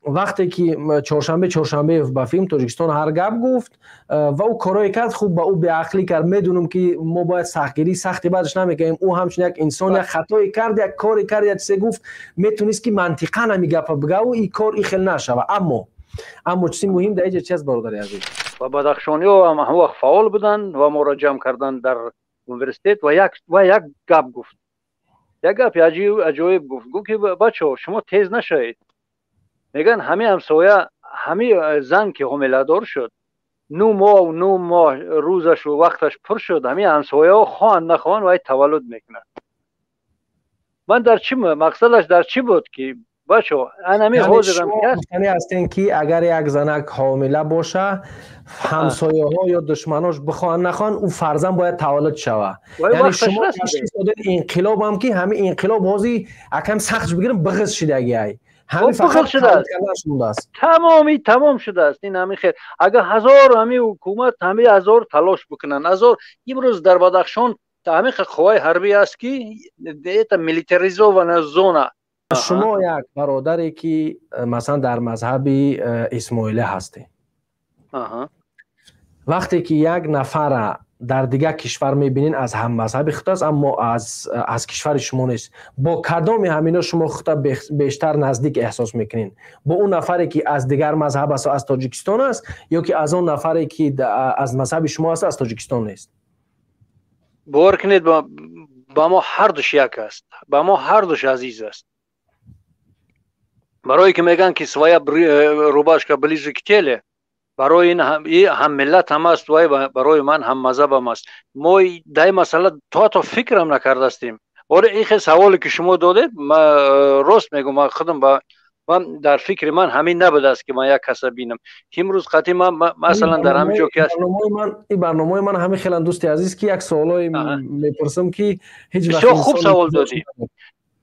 Вақте ки Чоршанбе Чоршанбеев ба филм Тоҷикистон ҳар гап гуфт ва ӯ корое кард, хуб, ба ӯ беақлӣ кард. Медунам, ки мо бояд сахтгирӣ сахти баъдаш намекунем. Ӯ ҳамчун як инсон як хатое кард, як коре кард, як чизе гуфт, метонист, ки мантиқан ҳами гапа бигаву и кор и хел нашава. Аммо чизи муҳим дар иҷа чи аст, бародари азиз? Ва бадахшониҳо ҳам ҳамон вақт фаъол буданд ва моро ҷамъ карданд дар университет ва як гап гуфт, як гапи аҷоиб гуфт. Гуфт, ки бачаҳо, шумо тез нашавед. Мегӯянд, ҳами ҳамсоя, ҳами зан ки ҳомиладор шуд, 9 моҳ, 9 моҳ рӯзашу вақташ пур шуд, ҳами ҳамсояҳо хоҳанд нахоҳанд, вай таваллуд мекунад. Ман дар чӣ мақсадаш дар чӣ буд, ки бачо, анами ҳозирам Гуфтанӣ ҳастем, ки агар як занак ҳомила боша, ҳамсояҳо ё душманош бихоҳанд нахоҳанд, ӯ фарзанд бояд таваллуд шава. Яъне шумо ташхис додед инқилобам, ки ҳамин инқилоб ҳозир акам сахтш бигирам, биғиз шидагиай. Ҳамин шудааст, тамоми тамом шудааст. Ин ҳамин хел, агар ҳазор ҳамин ҳукумат, ҳамин ҳазор талош бикунанд, ҳазор. Имрӯз дар Бадахшон ҳамин қувваи ҳарбӣ аст, ки это милитаризованная зона. Шумо як бародаре, ки масалан дар мазҳаби исмоилӣ ҳастед, вақте ки як нафара дар дигар кишвар мебинед, аз ҳаммазҳаби худ аст, аммо аз кишвари шумо нест, бо кадоми ҳамино шумо худта бештар наздик эҳсос мекунед? Бо он нафаре, ки аз дигар мазҳаб аст, аз Тоҷикистон аст, ё ки аз он нафаре, ки аз мазҳаби шумо аст, аз Тоҷикистон нест? Бовар кунед, ба мо ҳардуш як аст, ба мо ҳардуш азиз аст. Барое ки мегӯянд, ки своя рубашка ближе к телу. Барои ин ҳам миллат ҳам аст, вай барои ман ҳам мазҳабам аст. Мо дар ин масъала то ҳатто фикрам накардастем. Оре, ин хел саволе, ки шумо додед, рост мегӯм, ман худам ба ман дар фикри ман ҳамин набудааст, ки ман як каса бинам имрӯз қатъи ман, масалан, дар ҳамин ҷо ки ҳаст. Ин барномаи ман ҳамин хелан, дӯсти азиз, ки як суолое мепурсам, ки ҳеҷ бисёр хуб савол додӣ,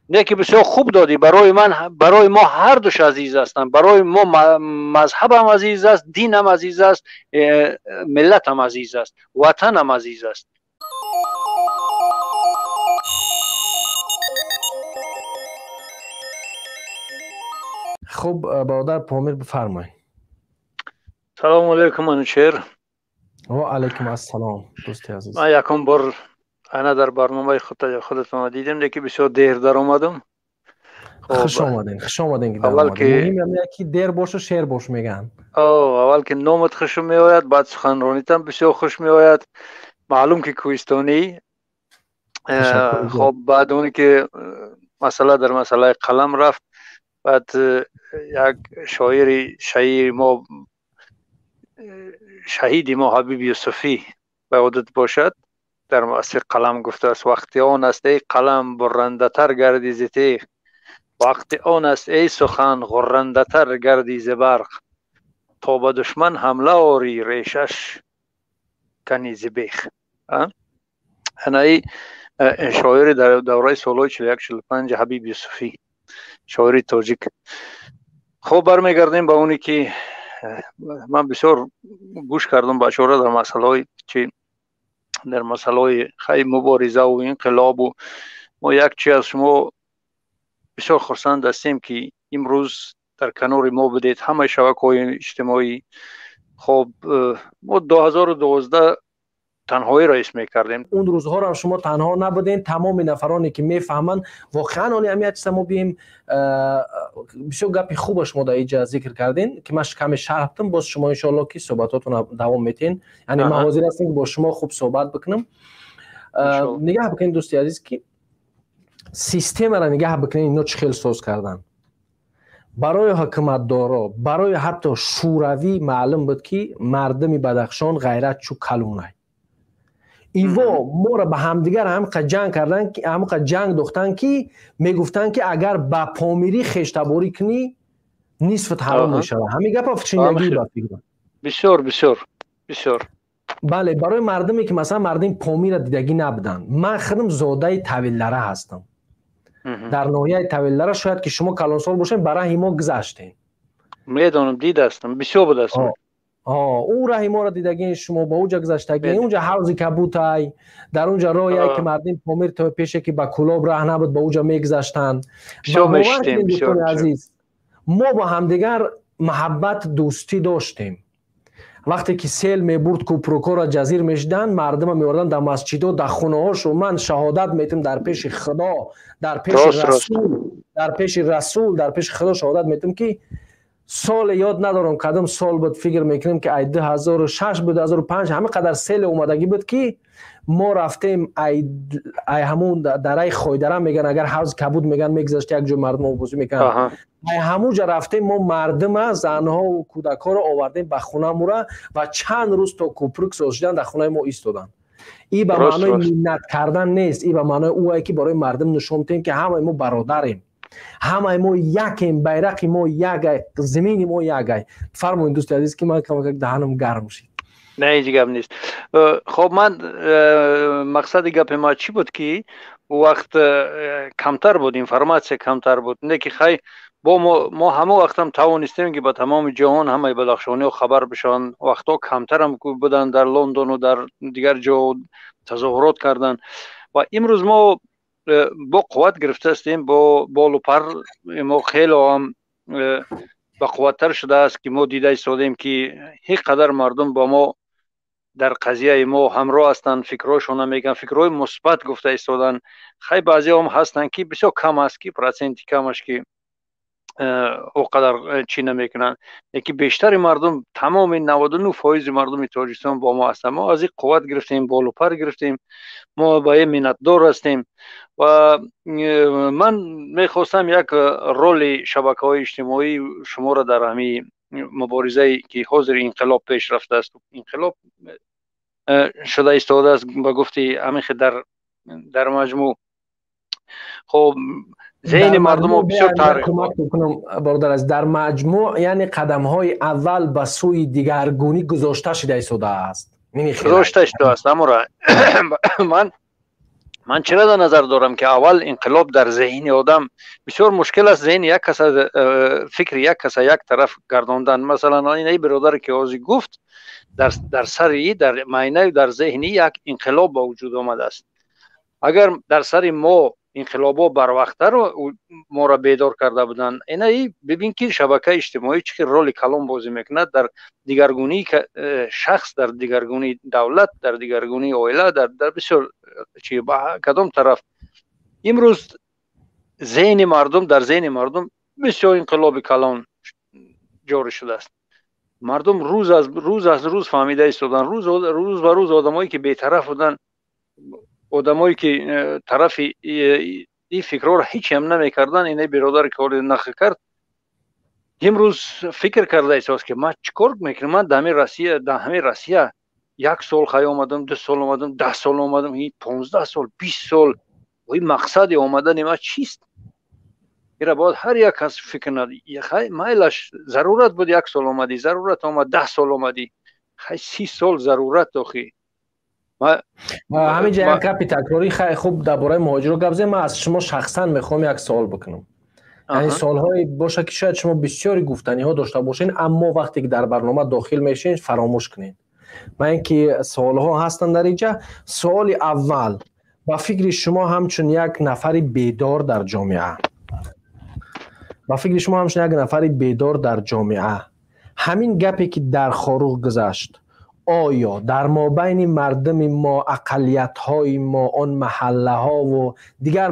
не, ки бисёр хуб додӣ. Барои ман, барои мо ҳардуш азиз ҳастанд. Барои мо мазҳабам азиз аст, динам азиз аст, миллатам азиз аст, ватанам азиз аст. Хуб, бародар Помир, бифармоед. Салому алайкум, Манучер. Ва алайкум ассалом, дӯсти азиз. Ман якум бор ана дар барномаи худатон дидем, леки бисёр дер даромадам. Хуш омадем, хуш омадем. Аввал ки муҳим ки дер бошу, шер бош, мегӯянд. Аввал ки номат хушум меояд, баъд суханронитам бисёр хуш меояд. Маълум, ки кӯҳистонӣ. Хоб, баъд оне ки масъала дар масъалаи қалам рафт, баъд як шоири шаири мо, шаҳиди мо, Ҳабиб Юсуфӣ ба ёдат бошад, дар муассир қалам гуфтааст: «Вақти он аст, эй қалам, буррандатар гарди зи теғ, вақти он аст, эй сухан, ғуррандатар гарди зи барқ, то ба душман ҳамла орӣ, решаш кани зи бех». Анаи шоири дар давраи солҳои 41-45, Ҳабиб Юсуфӣ, шоири тоҷик. Хуб, бармегардем ба оне, ки ман бисёр гӯш кардам бачора дар масъалаҳои чи, дар масъалаҳои хай муборизаву инқилобу. Мо як чи аз шумо бисёр хурсанд ҳастем, ки имрӯз дар канори мо будед, ҳамаи шабакаҳои иҷтимоӣ. Хоб, мо 2012 танҳоӣ раис мекардем. Он рӯзҳоро шумо танҳо набудем. Тамоми нафароне, ки мефаҳманд воқеан, оли ҳамият чиза мо бием. Бисёр гапи хуба шумо дар инҷа зикр кардем, ки ман каме шарҳ дам. Боз шумо, иншоалло, ки суҳбатотонро давом метиҳен. Яъне ман ҳозир ҳастем, ки бо шумо хуб суҳбат бикунам. Нигаҳ бикунед, дӯсти азиз, ки системаро нигаҳ бикунед, ино чӣ хел соз кардан барои ҳукуматдоро, барои ҳатто Шӯравӣ маълум буд, ки мардуми Бадахшон ғайрат чӯ калунай. Иво моро ба ҳамдигар ҳамқа ҷанг кардан, ҳамқа ҷанг дохтан, ки мегуфтанд, ки агар ба помирӣ хештаборӣ кунӣ, нисфат ҳаром мешавад. Ҳамин гапа шинагӣ ба фикр. Бисёр, бисёр, бисёр. Бале, барои мардуме, ки масалан мардуми Помира дидагӣ набуданд. Ман худам зодаи Тавиллара ҳастам, дар ноҳияи Тавиллара. Шояд ки шумо калонсол бошед, ба раҳи мо гузаштем. Медонам, дидастам, бисёр будастам. Ӯ раҳи моро дидагин шумо, ба уҷа гузаштагин. Унҷа ҳавзи кабутай, дар унҷа роҳе, ки мардим Помир то пеше, ки ба Кулоб раҳ набуд, ба уҷа мегузаштанд. Азиз, Мо бо ҳамдигар маҳаббат, дӯстӣ доштем. Вақте ки сел мебурд, кӯпрукҳоро ҷазир мешиданд, мардума меоварданд дар масҷидо, дар хонаҳошо. Ман шаҳодат метам дар пеши Худо, дар пеши Расул, дар пеши Расул, дар пеши Худо шаҳодат метам, ки соле ёд надорам, кадом сол буд, фикр мекунем, ки ай 2006 буд, 2005, ҳама қадар сел омадагӣ буд, ки мо рафтем ай ҳамун дараи Хойдара меган, агар Ҳавзи Кабуд меган, мегузашт, як ҷо мардум обозӣ мекарданд, ай ҳамун ҷа рафтем, мо мардума, занҳову кӯдакҳоро овардем ба хонамура ва чанд рӯз то кӯпрук соз шудан дар хонаи мо истоданд. И ба маънои миннат кардан нест, и ба маънои ӯае, ки барои мардум нишон медиҳем, ки ҳамаи мо бародарем, ҳамаи мо якем, байрақи мо якай, зимини мо якай. Фармоед, дӯсти азиз, ки ман камакак даҳанам гарм шид. Не, ҳеҷ гап нест. Хоб, ман мақсади гапи ма чӣ буд, ки вақт камтар буд, информатсия камтар буд, не ки хай бо мо ҳамон вақтам тавонистем, ки ба тамоми ҷаҳон ҳамаи бадахшониҳо хабар бишаванд. Вақтҳо камтарам буданд, дар Лондону дар дигар ҷо тазоҳурот карданд ва имрӯз мо бо қувват гирифта ҳастем, бо болу пар мо хело ҳам бақувваттар шудааст, ки мо дида истодем, ки ҳеҷ қадар мардум ба мо дар қазияи мо ҳамроҳ ҳастанд, фикрҳошона мегӯянд, фикрҳои мусбат гуфта истоданд. Хай, баъзеҳом ҳастанд, ки бисёр кам аст, ки проценти камаш, ки о қадар чӣ намекунанд, лекин бештари мардум, тамоми 99 фоизи мардуми Тоҷикистон бо мо ҳастанд. Мо аз ин қувват гирифтем, болупар гирифтем, мо ба ин миннатдор ҳастем. Ва ман мехостам як роли шабакаҳои иҷтимоӣ шуморо дар ҳамин муборизае, ки ҳозир инқилоб пеш рафтааст, инқилоб шуда истодааст, ба гуфти ҳамин дар маҷмӯъ, хоб, зеҳни мардумо бисёр кӯмак мекунам, бародар азиз. Дар маҷмӯъ, яъне қадамҳои аввал ба сӯи дигаргунӣ гузошта шуда истодааст. Гузошта шудааст. Амора ман чиро дар назар дорам, ки аввал инқилоб дар зеҳни одам бисёр мушкил аст, зеҳни як каса, фикри як каса як тараф гардондан. Масалан, ин бародаре, ки ҳозир гуфт, дар сари, дар майнаю дар зеҳни як инқилоб ба вуҷуд омадааст. Агар дар сари мо инқилобҳо барвақттар моро бедор карда буданд, инаи бибин, ки шабакаи иҷтимоӣ чӣ хел роли калон бозӣ мекунад дар дигаргунии шахс, дар дигаргунии давлат, дар дигаргунии оила, дар бисёр чи, ба кадом тараф. Имрӯз зеҳни мардум, дар зеҳни мардум бисёр инқилоби калон ҷорӣ шудааст. Мардум рӯз аз рӯз фаҳмида истоданд, рӯз ба рӯз одамое, ки бетараф буданд, одамое, ки тарафи ин фикрҳоро ҳечам намекарданд, ине беродаре, ки ҳоли нақл кард, имрӯз фикр карда истодааст, ки ман чӣ кор мекунам? Ман дар ҳамин Россия, дар ҳамин Россия як сол хай омадам, 2 сол омадам, 10 сол омадам, 15 сол, 20 сол, ин мақсади омадани ман чист? Ира бояд ҳар як кас фикр кунад. Майлаш, зарурат буд, як сол омадӣ, зарурат омад, 10 сол омадӣ, хай, 30 сол зарурат охи. Ҳамин ҷа як гапи такрорӣ. Хай, хуб, дар бораи муҳоҷиро гап зем. Ман аз шумо шахсан мехоҳам як суол бикунам, яъне суолҳое боша, ки шояд шумо бисёри гуфтаниҳо дошта бошед, аммо вақте ки дар барнома дохил мешин, фаромӯш кунед. Ман ин ки суолҳо ҳастанд дар инҷа. Суоли аввал: ба фикри шумо, ҳамчун як нафари бедор дар ҷомеа, ба фикри шумо, ҳамчун як нафари бедор дар ҷомеа, ҳамин гапе, ки дар Хоруғ гузашт, оё дар мобайни мардуми мо, ақаллиятҳои мо, он маҳаллаҳову дигар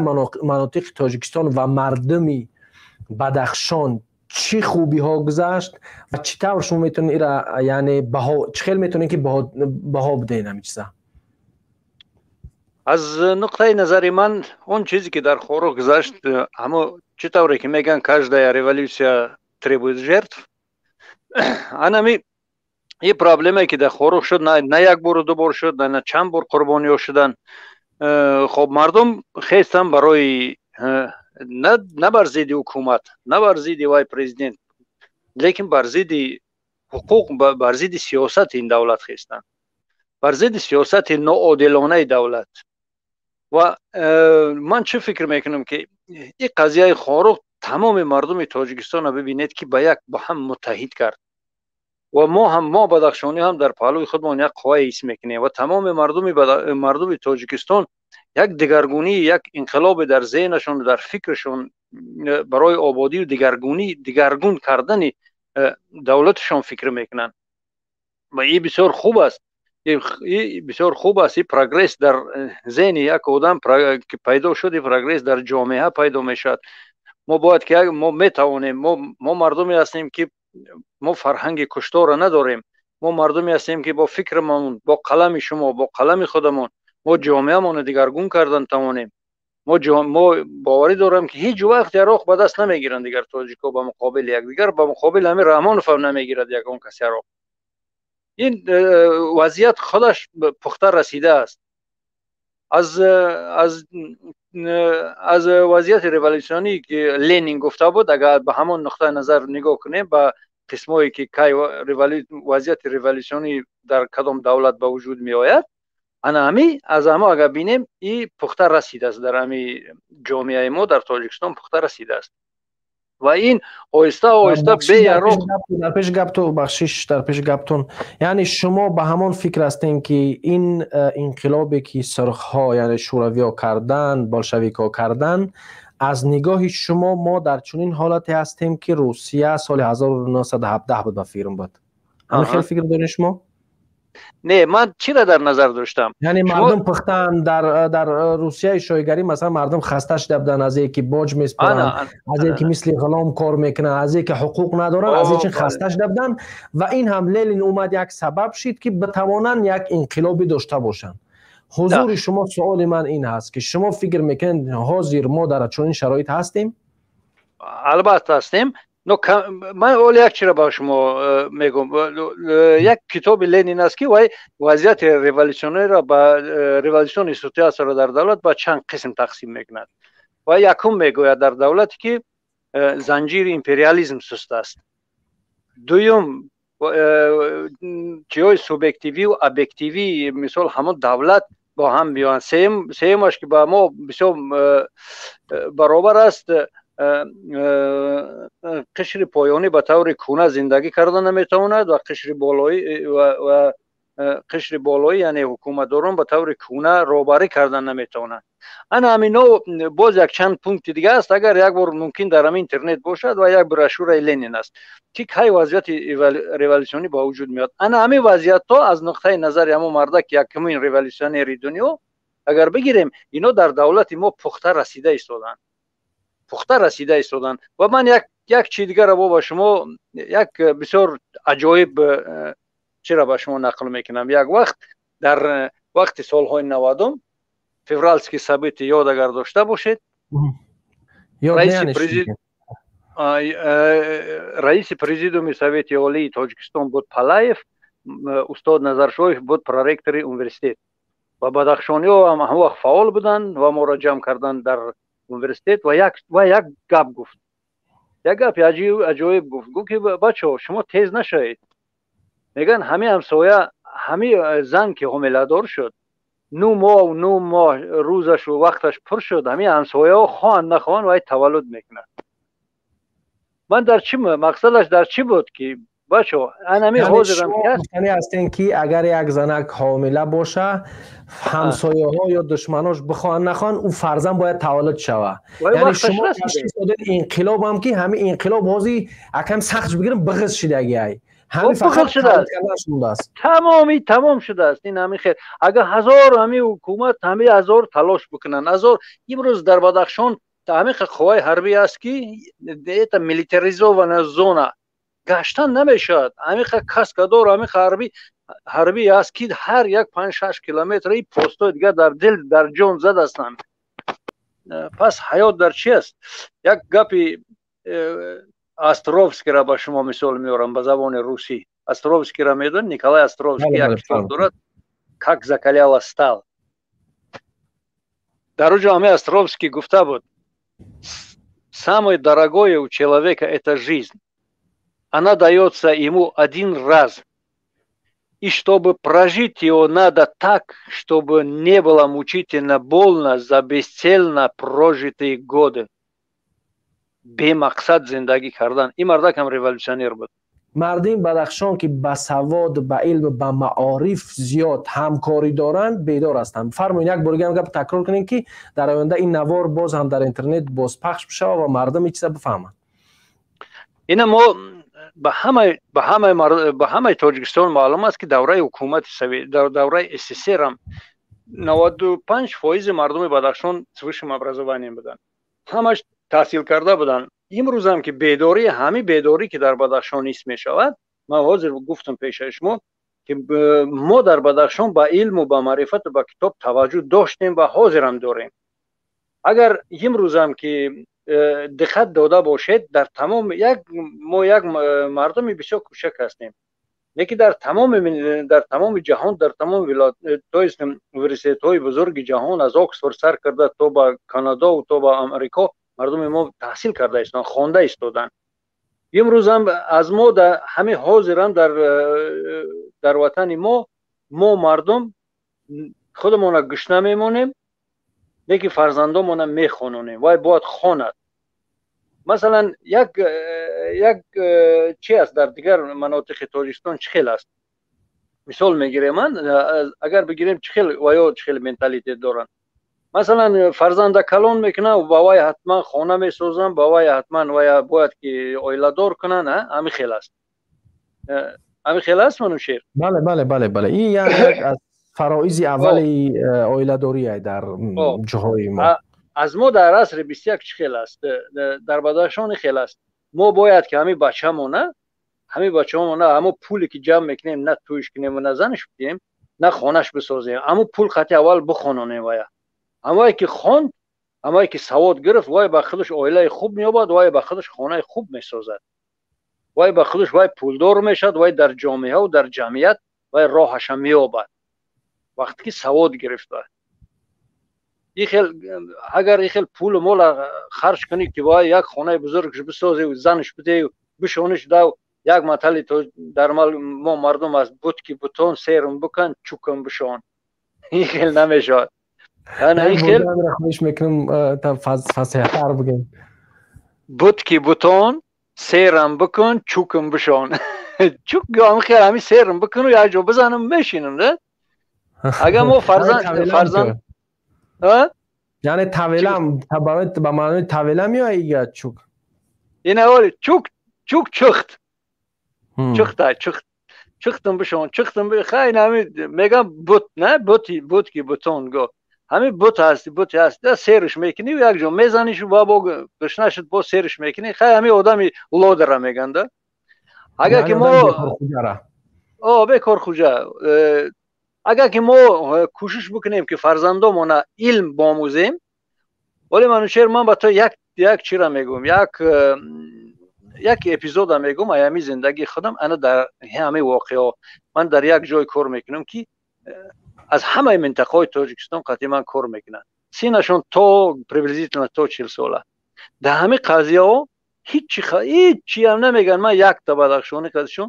манотиқи Тоҷикистон ва мардуми Бадахшон чӣ хубиҳо гузашт ва чӣ тавр шумо метавонед ира, яъне баҳо, чӣ хел метавонед, ки баҳо бидиҳед ҳамин чиза? Аз нуқтаи назари ман, он чизе, ки дар Хоруғ гузашт, ҳамо чӣ тавре ки мегӯянд, каждая революция требует жертв, анами ин проблемае, ки дар Хоруғ шуд, на як бору ду бор шуд, на чанд бор қурбониҳо шуданд. Хоб, мардум хестанд барои на бар зидди ҳукумат, на бар зидди вай президент, лекин бар зидди ҳуқуқ, бар зидди сиёсати ин давлат хестанд, бар зидди сиёсати ноодилонаи давлат. Ва ман чӣ фикр мекунам, ки ин қазияи Хоруғ тамоми мардуми Тоҷикистонро, бибинед, ки ба як ба ҳам муттаҳид кард. Ва мо ҳам, мо бадахшонӣ ҳам дар паҳлӯи худмон як қуввае ҳис мекунем ва тамоми мардуми Тоҷикистон як дигаргунӣ, як инқилобе дар зеҳнашон, дар фикрашон. Барои ободию дигаргунӣ, дигаргун кардани давлаташон фикр мекунанд ва ин бисёр хуб аст, бисёр хуб аст. И прогресс дар зеҳни як одам ки пайдо шуд, и прогресс дар ҷомеа пайдо мешавад. Мо бояд ки мо метавонем, мо мардуме ҳастем, ки мо фарҳанги куштора надорем. Мо мардуме ҳастем, ки бо фикрмон, бо қалами шумо, бо қалами худамон мо ҷомеамонро дигаргун кардан тавонем. Мо боварӣ дорам, ки ҳеҷ вақт яроқ ба даст намегиранд дигар тоҷико ба муқобили якдигар, ба муқобили ҳамин Раҳмонов ҳам намегирад ягон кас яроқ. Ин вазъият худаш пухта расидааст. Аз вазъияти революсионӣ, ки Ленин гуфта буд, агар ба ҳамон нуқтаи назар нигоҳ кунем, ба қисмое, ки кай вазъияти революсионӣ дар кадом давлат ба вуҷуд меояд, ана ҳами аз ҳамо агар бинем, и пухта расидааст дар ҳами ҷомеаи мо, дар Тоҷикистон пухта расидааст ва ин оҳиста оҳиста беяроқ. Дар пеши гапту, бахшиш, дар пеши гаптун, яъне шумо ба ҳамон фикр ҳастем, ки ин инқилобе, ки сурхҳо, яъне шӯравиҳо кардан, болшевикҳо кардан, аз нигоҳи шумо мо дар чунин ҳолате ҳастем, ки Русия соли 1917 буд, ба фикрам буд. Ҳамин хел фикр доред шумо? Не, ман чиро дар назар доштам? Яъне мардум пухтан дар Русияи шоҳигарӣ, масалан, мардум хаста шуда буданд аз ие ки боҷ меспоранд, аз ие ки мисли ғулом кор мекунанд, аз ие ки ҳуқуқ надоранд, аз ин чин хаста шуда буданд ва ин ҳам Ленин омад, як сабаб шид, ки битавонанд як инқилобӣ дошта бошанд. Ҳузури шумо, суоли ман ин ҳаст, ки шумо фикр мекунед, ҳозир мо дар чунин шароит ҳастем? Албатта, ҳастем. Но ман оли як чиро ба шумо мегӯм. Як китоби Ленин аст, ки вай вазъияти революционеро ба революционный ситуация ро дар давлат ба чанд қисм тақсим мекунад ва якум мегӯяд: дар давлате, ки занҷири империализм суст аст. Дуюм, чиҳои субъективию объективӣ, мисол, ҳамон давлат бо ҳам биёянд. Сеюмаш, ки ба мо бисёр баробар аст, қишри поёнӣ ба таври кӯна зиндагӣ карда наметавонад ва қишри болоӣ ва қишри болоӣ, яъне ҳукуматдорон, ба таври кӯна роҳбарӣ кардан наметавонанд. Ана ҳамино боз якчанд пункти дига аст. Агар як бор мумкин дар ҳамин интернет бошад ва як брошюраи Ленин аст, ки кай вазъияти революсионӣ ба вуҷуд меояд. Ана ҳамин вазъиятҳо аз нуқтаи назари ҳамон мардак, якумин революционери дунё, агар бигирем, ино дар давлати мо пухта расида истоданд, пухта расида истоданд. Ва ман як чи дигарро бо ба шумо, як бисёр аҷоиб чиро ба шумо нақл мекунам. Як вақт дар вақти солҳои 90-ум, февральский события ёд агар дошта бошед, раиси президиуми Совети Олии Тоҷикистон буд Палаев, устод Назаршоев буд проректори университет ва бадахшониҳо ҳам ҳамон вақт фаъол буданд ва моро ҷамъ карданд дар университет ва як гап гуфт, як гапи аҷоиб гуфт. Гуфт, ки бачаҳо, шумо тез нашавед. Мегӯянд, ҳамин ҳамсоя, ҳамин зан ки ҳомиладор шуд, 9 моҳ, 9 моҳ рӯзашу вақташ пур шуд, ҳамин ҳамсояҳо хоҳанд нахоҳанд, вай таваллуд мекунад. Ман дар чӣ мақсадаш дар чӣ буд, ки бачо, анами ҳозирам. Гуфтанӣ ҳастем, ки агар як занак ҳомила боша, ҳамсояҳо ё душманош бихоҳанд нахоҳанд, ӯ фарзанд бояд таваллуд шава. Яъне шумо ташхис додед инқилобам, ки ҳамин инқилоб ҳозир акам сахтш бигирем, биғиз шидагиай. Шудааст, тамоми тамом шудааст. Ин ҳамин хел, агар ҳазор ҳамин ҳукумат, ҳамин ҳазор талош бикунанд, ҳазор. Имрӯз дар Бадахшон ҳамин қувваи ҳарбӣ аст, ки это милитаризованная зона, гаштан намешавад. Ҳамин каскадор, ҳамин ҳарбӣ аст, ки ҳар як 5-6 километри постои дигар дар дил, дар ҷон зад ҳастанд. Пас ҳаёт дар чи аст? Як гапи Островскийра ба шумо мисол меорам ба забони русӣ. Островскийра медонед? Николай Островский як китоб дорад, «Как закалялась сталь». Дар уҷо ҳамин Островский гуфта буд: «Самое дорогое у человека — это жизнь. Она дается ему один раз. И чтобы прожить его надо так, чтобы не было мучительно больно за бесцельно прожитые годы». Бемақсад зиндагӣ кардан. Ин мардак ҳам революционер буд. Мардуми Бадахшон, ки ба савод, ба илм, ба маориф зиёд ҳамкорӣ доранд, бедор ҳастанд. Фармоед, як бори гап такрор кунем, ки дар оянда ин навор боз ҳам дар интернет бозпахш бишавад ва мардум ин чиза бифаҳманд. Ина мо ба ҳамаи Тоҷикистон маълум аст, ки давраи ҳукумати давраи СССР ҳам 95% мардуми Бадахшон с высшим образованием буданд, ҳамаш таҳсил карда буданд. Имрӯзам ки бедорӣ, ҳамин бедорӣ, ки дар Бадахшон ҳис мешавад, ман ҳозир гуфтам пешаи шумо, ки мо дар Бадахшон ба илму ба маърифату ба китоб таваҷҷӯҳ доштем ва ҳозирам дорем. Агар имрӯзам ки диққат дода бошед, дар тамоми як мо як мардуми бисёр кӯчак ҳастем, лекин дар тамоми ҷаҳон, дар тамоми, то есть университетҳои бузурги ҷаҳон, аз Оксфорд сар карда то ба Канадову то ба Амрико, мардуми мо таҳсил карда истоданд, хонда истоданд. Имрӯзам аз мо ҳамин ҳозирам дар ватани мо мардум худамона гушна мемонем, лекин фарзандомона мехононем. Вай бояд хонад. Масалан, як чи аст, дар дигар манотиқи Тоҷикистон чӣ хел аст? Мисол мегирем ман, агар бигирем, чӣ хел ва ё чӣ хел менталитет доранд. Масалан, фарзанда калон мекунанд, ба вай ҳатман хона месозанд, ба вай ҳатман вай бояд ки оиладор кунанд. Ҳамин хел аст, ҳамин хел аст, Манушер? Бале, ин як аз фароизи аввали оиладорие дар ҷоҳои мо. Аз мо дар асри 21 чӣ хел аст? Дар Бадахшони хел аст. Мо бояд ки ҳамин бачамона ҳамо пуле ки ҷамъ мекунем, на тӯйш кунем, на занаш бидиҳем, на хонаш бисозем. Ҳамо пул қати аввал бихононем вая. Ҳамое ки хонд, ҳамое ки савод гирифт, вай ба худаш оилаи хуб меёбад, вай ба худаш хонаи хуб месозад, вай ба худаш вай пулдор мешавад, вай дар ҷомеаву дар ҷамъият вай роҳаша меёбад, вақте ки савод гирифта. Ихел агар ихел пулу мола харҷ кунӣ, ки вай як хонаи бузургш бисозӣ, занаш бидею бишониш дав, як матали дар мо мардум аст: «Бут ки бутон, серм бикан, чукам бишон». Ихел намешавад. Хоҳиш мекунам, фасеҳтар бигем. «Бут ки бутон, серам бикун, чукам бишон». Чук хел ҳами серм бикуну як ҷо бизанам, мешинам да. Агар мо фарзанд Яъне тавелам ба маънои тавела меояд ига чук? Ина оли чук, чук, чухт, чухта, чухт, чухтам бишон, чухтам. Хай, ҳами мегам бут на бути, бут ки бутон го, ҳамин бут ҳасти, бути ҳасти, серш мекунӣ, як ҷо мезаниш ва бо гушна шуд, бо серш мекунӣ. Хай, ҳамин одами лодера меганда. Агар ки мо о бекорхуҷа, агар ки мо кӯшиш бикунем, ки фарзандомона илм бомӯзем. Вале, Манучер, ман ба то як чира мегӯм, як эпизода мегӯм ай ҳамин зиндагии худам. Ана дар ҳамин воқеаҳо ман дар як ҷой кор мекунам, ки аз ҳамаи минтақаҳои Тоҷикистон қатъи ман кор мекунанд, синашон то приблизительно то 40 сола. Дар ҳамин қазияҳо ҳичи ҳичиам намегӯянд. Ман якта бадахшонӣ қазишон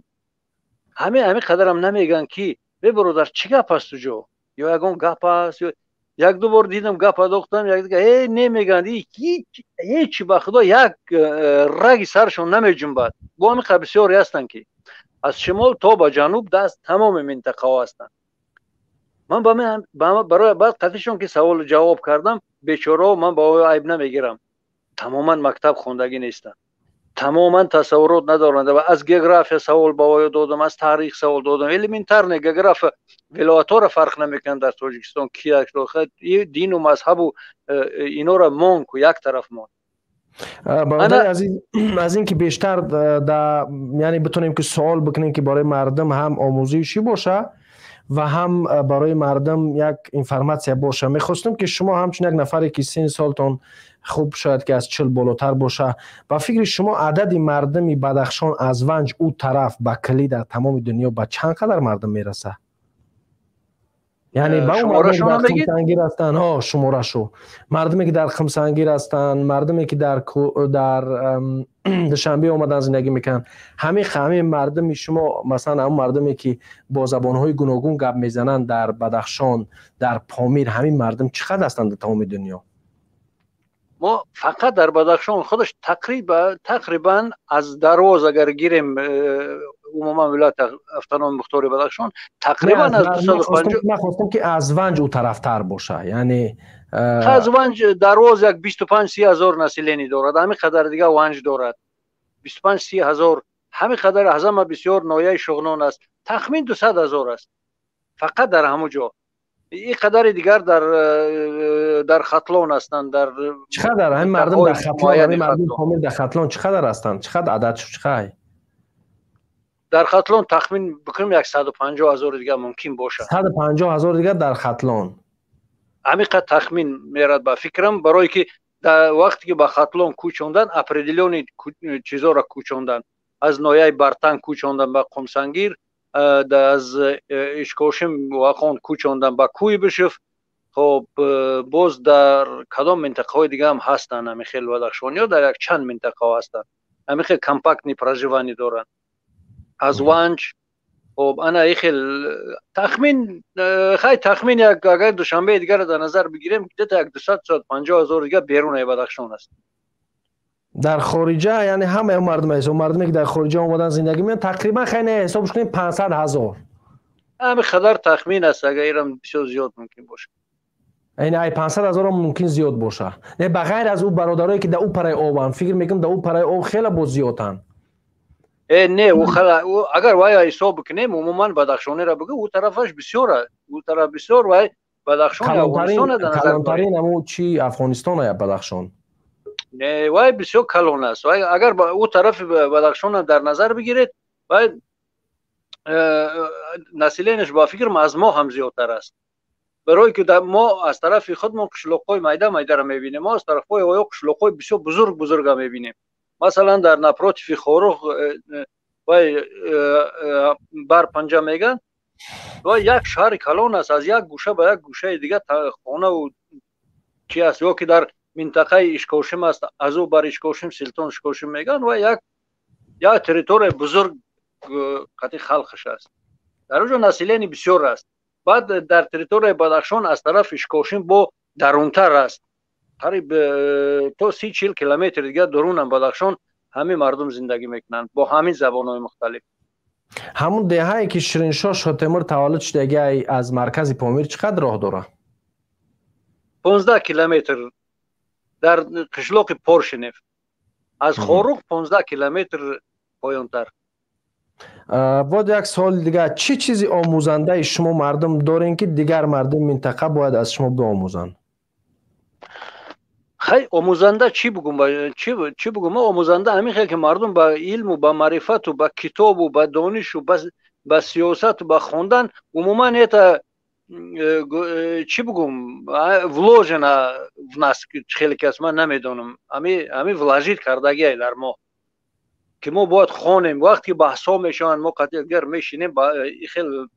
ҳамин қадарам намегӯянд, ки бе бародар, чӣ гап аст уҷо, ё ягон гап аст, ё як ду бор дидам, гап адохтам, якдига э немегӯянд ҳечи. Ба худо, як раги саршон намеҷунбад. Бо ҳамин қадр бисёре ҳастанд, ки аз шимол то ба ҷануб даст тамоми минтақаҳо ҳастанд. Ман барои баъд қатишон ки саволу ҷавоб кардам, бечорао, ман ба оё айб намегирам, тамоман мактаб хондагӣ нестанд, тамоман тасаввурот надоранд. Ва аз география савол ба оё додам, аз таърих савол додам. Элементарный география, вилоятҳоро фарқ намекунанд дар Тоҷикистон ки дину мазҳабу инора мон ку як тараф мон. Бародари азиз, аз ин ки бештар яъне битонем, ки суол бикунем, ки барои мардум ҳам омӯзишӣ боша ва ҳам барои мардум як информатсия боша, мехостем, ки шумо ҳамчун як нафаре, ки син солтон хуб, шояд ки аз 40 болотар боша, ба фикри шумо адади мардуми Бадахшон аз Ванҷ ӯ тараф ба калӣ дар тамоми дунё ба чанд қадар мардум мераса? Яъне ба Қумсангир ҳастанд, ҳо, шуморашу, мардуме ки дар Қумсангир ҳастанд, мардуме ки дар Душанбе омадан зиндагӣ мекунанд, ҳамин мардуми шумо, масалан, ҳамн мардуме ки бо забонҳои гуногун гап мезананд дар Бадахшон, дар Помир, ҳамин мардум чӣ қадр ҳастанд дар тамоми дунё? Мо фақат дар Бадахшон худаш тақрибан аз Дарвоз агар гирем, Умуман вилояти автономи мухтори Бадахшон тақрибан аз 250. Ман хостам, ки аз Ванҷ ӯ тарафтар боша, яъне. Аз Ванҷ Дарвоз як 25-30 ҳазор население дорад, ҳамин қадар дига Ванҷ дорад, 25-30 ҳазор. Ҳамин қадар аз ҳама бисёр ноҳияи Шуғнон аст, тахмин 200 ҳазор аст фақат дар ҳамун ҷо. Ин қадари дигар дар Хатлон ҳастанд, дар Чӣ қадар ҳамин мардум дар Хатлон, ҳамин мардум комил дар Хатлон чӣ қадар ҳастанд? Чӣ қадар адад, чӣ қадар? Дар Хатлон тахмин бикунем, 150 ҳазори дигар мумкин бошад. 150 ҳазор дигар дар Хатлон. Ҳамин қад тахмин мерад ба фикрам, барое ки дар вақте ки ба Хатлон кӯчондан, определённый чизоро кӯчондан, аз ноҳияи Бартанг кӯчондан ба Қумсангир, аз Ишкошим Вахон кӯчондан ба Куйбышев. Хоб, боз дар кадом минтақаҳои дига ҳам ҳастанд ҳамин хел бадахшониҳо, дар як чанд минтақаҳо ҳастанд, ҳамин хел компактный проживание доранд аз Ванҷ. Хоб, ана и хел тахмин, хай, тахмин як, агар Душанбеи дигарро дар назар бигирем, где-то як 200-250 ҳазор дига берунаи Бадахшон аст. Дар хориҷа, яъне ҳамаи мардум ҳисоб, мардуме ки дар хориҷа омадан зиндагӣ мекунанд, тақрибан, хай, не, ҳисобш кунем, 500 ҳазор. Ҳамин қадар тахмин аст, агар ирам бисёр зиёд мумкин бошад. Яъне ай 500 ҳазорам мумкин зиёд боша. Не, ба ғайр аз ӯ бародарое ки дар ӯ параи обанд, фикр мекунам, дар ӯ параи об хеле боз зиёданд. Э, не, агар вай ҳисоб бикунем, умуман бадахшонеро бигӯ, ӯ тарафаш бисёр, ӯ тараф бисёр, вай Бадахшони Афғонистон. Калонтарин аму чи Афғонистон ая Бадахшон. Не, вай бисёр калон аст. Вай агар ӯ тарафи Бадахшонам дар назар бигиред, вай население ш ба фикрам аз мо ҳам зиёдтар аст, барое ки мо аз тарафи худмон қишлоқҳои майда майдаро мебинем, мо аз тарафҳои оё қишлоқҳои бисёр бузург бузурга мебинем. Масалан, дар напротив и Хоруғ вай бар панҷа меган, вай як шаҳри калон аст, аз як гӯша ба як гӯшаи дигар хонаву чи аст. Ё ки дар минтақаи Ишкошим аст, аз ӯ бар Ишкошим, Силтон Ишкошим меган, вай як территорияи бузург қати халқаш аст, дар он ҷо население бисёр аст. Баъд дар территорияи Бадахшон аз тарафи Ишкошим бо дарунтар аст, қариб то 30-40 километр дигар дурунам Бадахшон ҳамин мардум зиндагӣ мекунанд бо ҳамин забонҳои мухталиф. Ҳамун деҳае ки Шириншоҳ Шотемур таваллуд шудагиай, аз маркази Помир чӣ қадр роҳ дорад? 15 километр, дар қишлоқи Поршенев, аз Хоруғ 15 километр поёнтар. Боз як суоли дигар: чӣ чизи омӯзандаи шумо мардум дорем, ки дигар мардуми минтақа бояд аз шумо биомӯзанд? Хай, омӯзанда чӣ бугум, чӣ бугум? Омӯзанда ҳамин хел ки мардум ба илму ба маърифату ба китобу ба донишу ба сиёсату ба хондан умуман, это чӣ бугум, вложено в нас, хеле ки аст, ман намедонам, ҳами вложить кардагиай дар мо, ки мо бояд хонем. Вақте ки баҳсҳо мешаванд, мо қатъи дигар мешинем, хел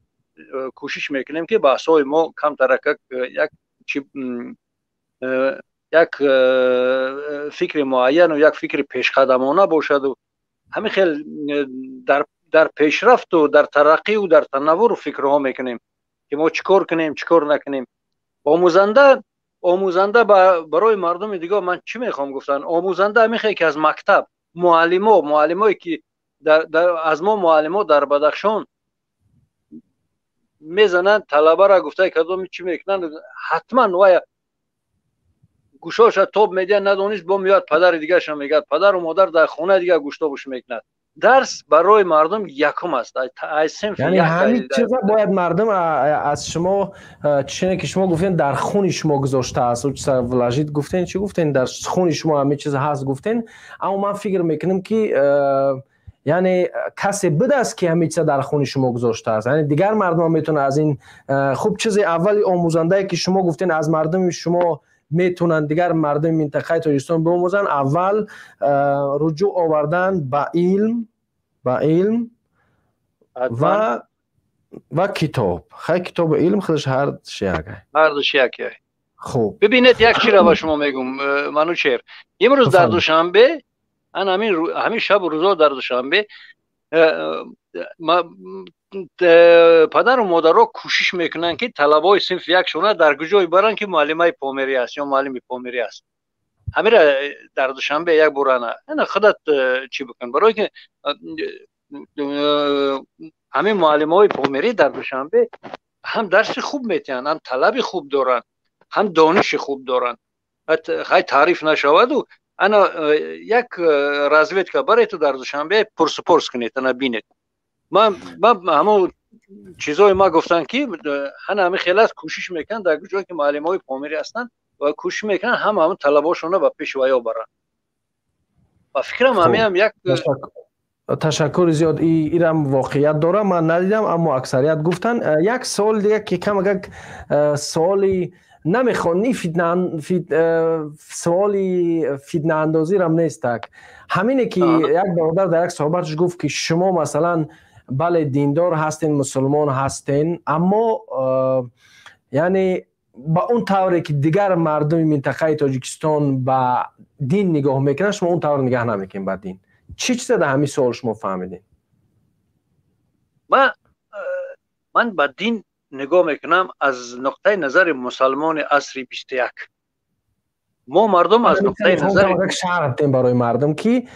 кӯшиш мекунем, ки баҳсҳои мо камтаракак як чи, як фикри муайяну як фикри пешқадамона бошаду ҳамин хел дар пешрафту дар тараққию дар танаввуру фикрҳо мекунем, ки мо чӣ кор кунем, чӣ кор накунем. Омӯзанда барои мардуми дигар ман чӣ мехоҳам гуфтан? Омӯзанда ҳамин хел ки аз мактаб муаллимое ки аз мо муаллимо дар Бадахшон мезананд талабара, гуфтаи кадоми чӣ мекунанд, ҳатман вай гӯшоша тоб медиҳад, надонист, бо меояд падари дигарша мегӯяд, падару модар дар хонаи дигар гӯштобуш мекунад. Дарс барои мардум якум аст. Яъне ҳамин чиза бояд мардум аз шумо, чине ки шумо гуфтен, дар хуни шумо гузоштааст, вложить гуфтен, чӣ гуфтен, дар хуни шумо ҳамин чиз ҳаст гуфтен. Аммо ман фикр мекунам, ки яъне касе будааст, ки ҳамин чиза дар хуни шумо гузоштааст, яъне дигар мардумам метавонад аз ин хуб. Чизи аввали омӯзандае, ки шумо гуфтен, аз мардуми шумо метавонанд дигар мардуми минтақаи Тоҷикистон биомӯзанд, аввал руҷӯъ овардан ба илм ва китоб. Хай, китобу илм худаш ҳар як. Ҳардуш яке. Хуб. Бибинед, як чиро ба шумо мегум, Манучер. Имрӯз дар Душанбе, ан ҳамин шабу рӯзо дар Душанбе падару модаро кӯшиш мекунанд, ки талабаҳои синфи якшона дар куҷое баранд, ки муаллимаи померӣ аст ё муаллими померӣ аст. Ҳамира дар Душанбе як бор ана худат чӣ бикун, барое ки Ҳамин муаллимҳои помирӣ дар Душанбе ҳам дарси хуб метиҳанд, ҳам талаби хуб доранд, ҳам дониши хуб доранд. Хай, таъриф нашаваду, ана як разведка барету дар Душанбе пурсупурс кунед, ана бинед. Ман ҳамон чизое ма гуфтанд, ки ҳана ҳамин хел аст, кӯшиш мекунанд, дар ҷое ки муаллимҳои помирӣ ҳастанд ва кӯшиш мекунанд, ҳама ҳамон талабошонро ба пеши ваё баранд. Ба фикрам, ҳамиам як Ташаккури зиёд. Ирам воқеият дорам, ман надидам, аммо аксарият гуфтанд. Як суоли дига, ки камакак суоли намехоҳ ни фитна, суоли фитнаандозирам нестак. Ҳамине ки як бародар дар як суҳбаташ гуфт, ки шумо, масалан, бале, диндор ҳастен, мусулмон ҳастен, аммо яъне ба он тавре ки дигар мардуми минтақаи Тоҷикистон ба дин нигоҳ мекунанд, шумо он тавр нигаҳ намекунед ба дин. Чӣ чиза дар ҳамин суол шумо фаҳмидем? Ман ба дин нигоҳ мекунам аз нуқтаи назари мусалмони асри 21. Мо мардум аз нуқтаи назари шарҳ дем барои мардум, ки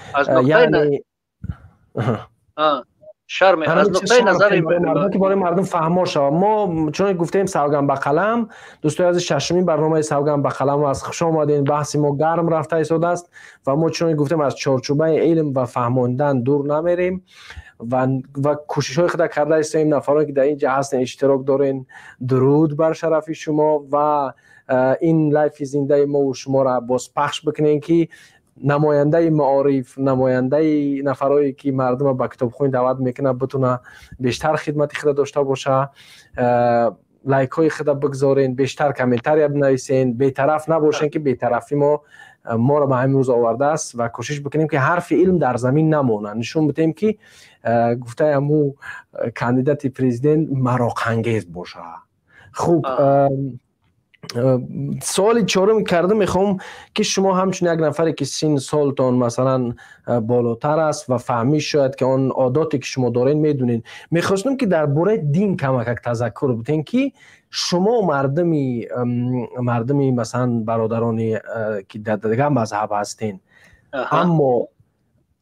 яъне шарм аз нуқтаи назари ки барои мардум фаҳмо шавад. Мо чуноне гуфтем, савган ба қалам, дӯстои азиз, шашумин барномаи «Савган ба қалам» аст. Хуш омадем. Баҳси мо гарм рафта истодааст ва мо, чуноне гуфтем, аз чорчӯбаи илм ва фаҳмондан дур намерем ва кӯшишҳои худа карда истоем. Нафароне ки дар ин ҷа ҳастен, иштирок дорен, дуруд бар шарафи шумо ва ин лайфи зиндаи мову шуморо боз пахш бикунем, ки намояндаи маориф, намояндаи нафарое ки мардумро ба китобхонӣ даъват мекунад, битуна бештар хидмати худа дошта боша. Лайкҳои худа бигзорен, бештар комментария бинависен, бетараф набошен, ки бетарафӣ мо моро ба ҳамин рӯз овардааст, ва кӯшиш бикунем, ки ҳарфи илм дар замин намонад, нишон бидиҳем, ки гуфтаи ҳаму кандидати президент мароқангез боша. Хуб, суоли чорум карда мехоҳам, ки шумо ҳамчун як нафаре ки син солтон, масалан, болотар аст ва фаҳмиш шояд ки он одоте ки шумо доред медонед, мехостам, ки дар бораи дин камакак тазаккур бидиҳем, ки шумо мардуми, масалан, бародароне ки дар дигар мазҳаб ҳастен, аммо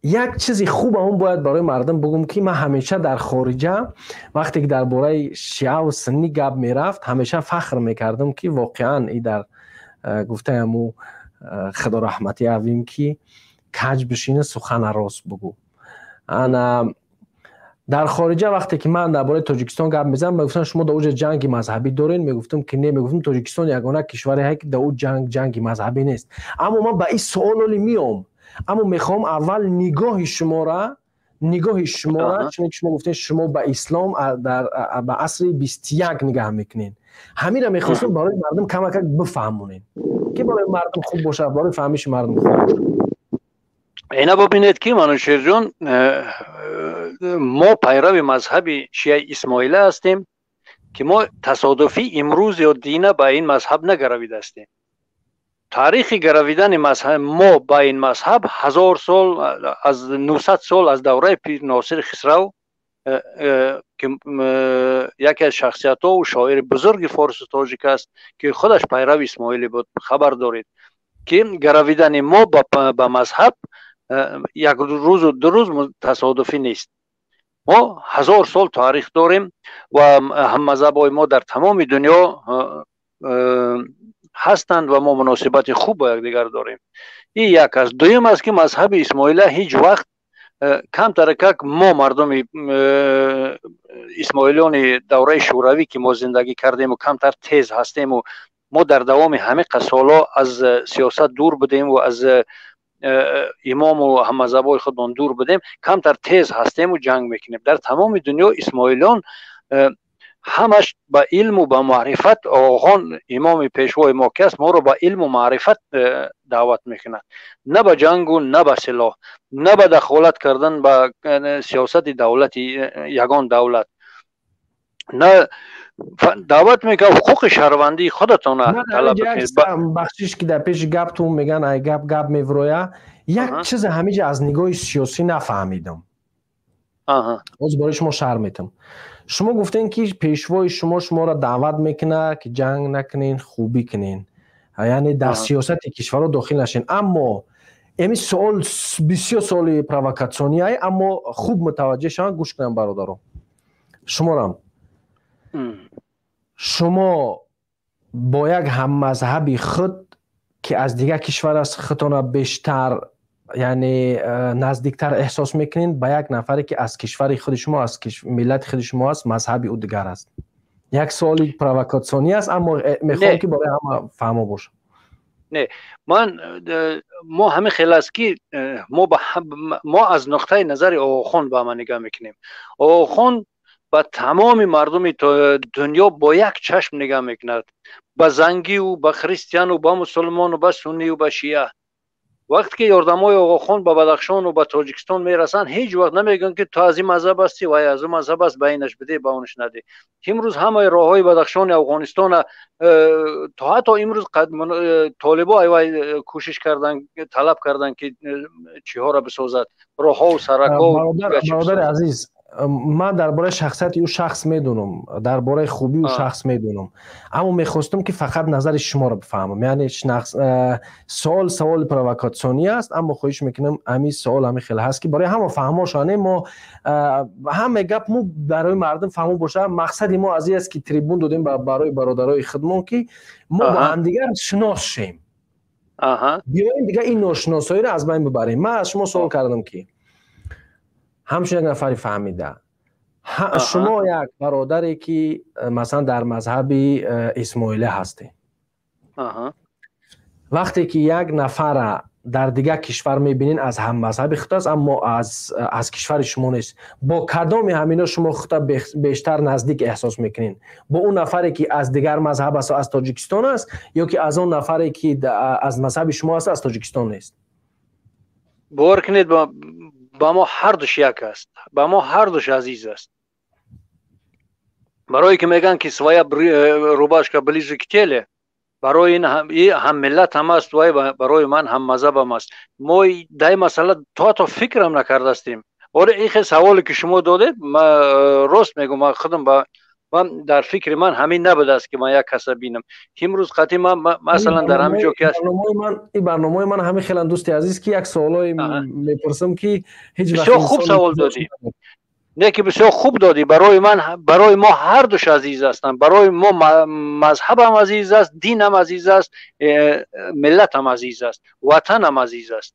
як чизи хуб он бояд барои мардум бигӯм, ки ман ҳамеша дар хориҷа, вақте ки дар бораи шиаву суннӣ гап мерафт, ҳамеша фахр мекардам, ки воқеан и дар гуфтаи ҳаму худо раҳматӣ авим, ки каҷ бишина, сухана рост бугӯ. Ана дар хориҷа, вақте ки ман дар бораи Тоҷикистон гап мезанам, мегуфтанд: «Шумо дар уҷа ҷанги мазҳабӣ доред?» Мегуфтам, ки не. Мегуфтам: «Тоҷикистон ягона кишваре ҳай, ки дар ӯ ҷанги мазҳабӣ нест». Аммо ман ба ин суол оли меом, аммо мехоҳам аввал нигоҳи шуморо, чуне ки шумо гуфтед, шумо ба ислом ба асри 21 нигаҳ мекунед, ҳаминро мехостам барои мардум камакак бифаҳмонед, ки барои мардум хуб бошад, барои фаҳмиши мардум хуб бошад. Ина бибинед, ки Манушерҷон, мо пайрави мазҳаби шияи исмоила ҳастем, ки мо тасодуфӣ имрӯз ё дина ба ин мазҳаб нагаравида ҳастем. Таърихи гаравидани мазҳаб мо ба ин мазҳаб 1000 сол, аз 900 сол, аз давраи Пир Носири Хисрав, ки яке аз шахсиятҳо, шоири бузурги форсу тоҷик аст, ки худаш пайрави исмоилӣ буд. Хабар доред, ки гаравидани мо ба мазҳаб як рӯзу ду рӯз тасодуфӣ нест. Мо 1000 сол таърих дорем ва ҳаммазҳабҳои мо дар тамоми дунё ҳастанд ва мо муносибати хуб бо якдигар дорем. Ин як аст. Дуюм аст, ки мазҳаби исмоила ҳеҷ вақт камтаракак мо мардуми исмоилони давраи шӯравӣ, ки мо зиндагӣ кардему камтар тез ҳастему мо дар давоми ҳамин солҳо аз сиёсат дур будем ва аз имому ҳаммазҳабҳои худмон дур будем, камтар тез ҳастему ҷанг мекунем. Дар тамоми дунё исмоилон ҳамаш ба илму ба маърифат, оғохон имоми пешвои мо ки аст, моро ба илму маърифат даъват мекунад, на ба ҷангу, на ба силоҳ, на ба дахолат кардан ба сиёсати давлати ягон давлат, на даъват мекунад ҳуқуқи шаҳрвандии худатона талаб. Бахшиш, ки дар пеши гаптун меган, ай гап гап мевроя. Як чизе ҳамиҷа аз нигоҳи сиёсӣ нафаҳмидам, ҳозир барои шумо шарҳ метам. Шумо гуфтем, ки пешвои шумо шуморо даъват мекунад, ки ҷанг накунен, хубӣ кунен, яъне дар сиёсати кишварҳо дохил нашен, аммо Эми суол бисёр суоли провокатсионие, аммо хуб мутаваҷҷеҳ шаванд, гӯш кунанд бародаро. Шуморам, шумо бо як ҳаммазҳаби худ, ки аз дигар кишвар аст, худтона бештар, яъне наздиктар эҳсос мекунед, ба як нафаре, ки аз кишвари худи шумо, аз миллати худи шумо аст, мазҳаби ӯ дигар аст? Як суоли провокатсионӣ аст, аммо мехоҳам, ки барои ҳама фаҳмо бошад. Не, ман мо ҳамин хел аст, ки мо аз нуқтаи назари Оғохон ба ҳама нигоҳ мекунем. Оғохон ба тамоми мардуми дунё бо як чашм нигоҳ мекунад: ба зангиву ба христиану ба мусулмону ба суннию ба шиа. Вақте ки ёрдамҳои Оғохон ба Бадахшону ба Тоҷикистон мерасанд, ҳеҷ вақт намегӯянд, ки ту аз ин мазҳаб ҳастӣ ва аз он мазҳаб аст, ба инаш бидеҳ, ба онаш надеҳ. Имрӯз ҳамаи роҳҳои Бадахшони Афғонистона то ҳатто имрӯз толибо айвай кӯшиш карданд, талаб карданд, ки чиҳоро бисозад, роҳҳову саракҳо. Бародари азиз, ман дар бораи шахсияти ӯ шахс медонам, дар бораи хубии ӯ шахс медонам, аммо мехостам, ки фақат назари шуморо бифаҳмам. Яъне суол саволи провокатсионӣ аст, аммо хоҳиш мекунам, ҳамин суол ҳамин хел ҳаст, ки барои ҳама фаҳмо шаванд. Мо ҳама гап мо барои мардум фаҳмо бошад. Мақсади мо аз ин аст, ки трибун додем барои бародарои худмон, ки мо бо ҳамдигар шинос шем. Биёем, дигар ин ношиносоиро аз байн бибарем. Ман аз шумо суол кардам, ки ҳамчун як нафари фаҳмида, шумо як бародаре, ки масалан дар мазҳаби исмоилӣ ҳастед, вақте ки як нафара дар дигар кишвар мебинед, аз ҳаммазҳаби худ аст, аммо аз кишвари шумо нест, бо кадоми ҳамино шумо худта бештар наздик эҳсос мекунед: бо он нафаре, ки аз дигар мазҳаб аст, аз Тоҷикистон аст, ё ки аз он нафаре, ки аз мазҳаби шумо аст, аз Тоҷикистон нест? Бовар кунед, ба мо ҳардуш як аст, ба мо ҳардуш азиз аст, барое ки мегӯянд, ки своя рубашка ближе к телу. Барои ин ҳам миллат ҳам аст, вай барои ман ҳам мазҳабам аст. Мо дар ин масъала то ҳатто фикрам накардастем. Оре, ин хел саволе, ки шумо додед, рост мегӯм, ман худам ба ман дар фикри ман ҳамин набудааст, ки ман як каса бинам имрӯз қатъи ман, масалан, дар ҳамин ҷо ки ҳаст. Ин барномаи ман ҳамин хелан, дӯсти азиз, ки як суолое мепурсам, ки ҳеҷ бисёр хуб савол додӣ, не, ки бисёр хуб додӣ. Барои ман, барои мо ҳардуш азиз ҳастанд. Барои мо мазҳабам азиз аст, динам азиз аст, миллатам азиз аст, ватанам азиз аст.